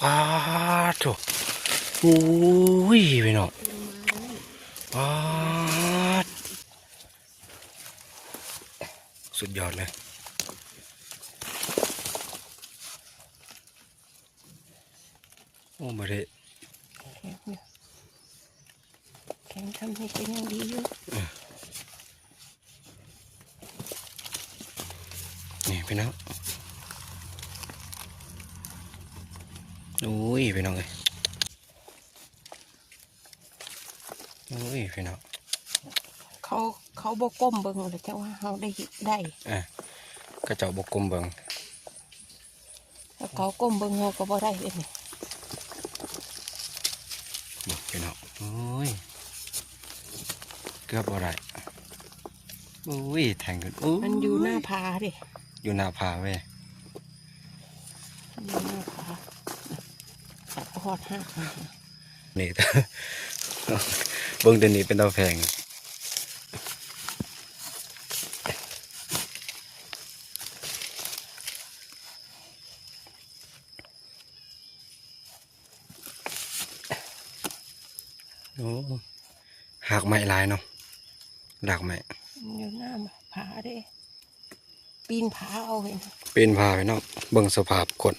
ປາດໂທ້ ໂອ້ຍ ພີ່ນ້ອງ ປາດ ສຸດຍອດເລີຍ. ໂອ້ ບໍ່ໄດ້ ແຂງຢູ່ ແຂງຊ່ຳນີ້ກໍຍັງດີຢູ່. ເອີ ນີ້ພີ່ນ້ອງ ໂອ້ຍ ພີ່ນ້ອງເອີຍ ໂອ້ຍ ພີ່ນ້ອງ ເຂົາ ເຂົາບໍ່ກົ້ມເບິ່ງລະ ຈັ່ງວ່າເຮົາໄດ້ ໄດ້ ເອີ ເຂົາເຈົ້າບໍ່ກົ້ມເບິ່ງ. ຖ້າເຂົາກົ້ມເບິ່ງເຮົາກໍບໍ່ໄດ້ເດ້ນີ້ ເບິ່ງພີ່ນ້ອງ ໂອ້ຍ ເກືອບບໍ່ໄດ້ ໂອ້ຍ ແທງຂຶ້ນ ໂອ້ຍ ມັນຢູ່ໜ້າຜາເດ້ ຢູ່ໜ້າຜາເວີຍ ຢູ່ໜ້າຜາ ຕັດຮອດຮາກມັນ ນີ້ ເບິ່ງແຕ່ນີ້ເປັນຕາແພງ. ໂອ້ ຮາກໄມ້ຫຼາຍເນາະ ຮາກໄມ້ ຢູ່ໜ້າຜາເດ້ ປີນຜາເອົາເຫັນ ປີນຜາໄປເນາະ ເບິ່ງສະພາບຄົນ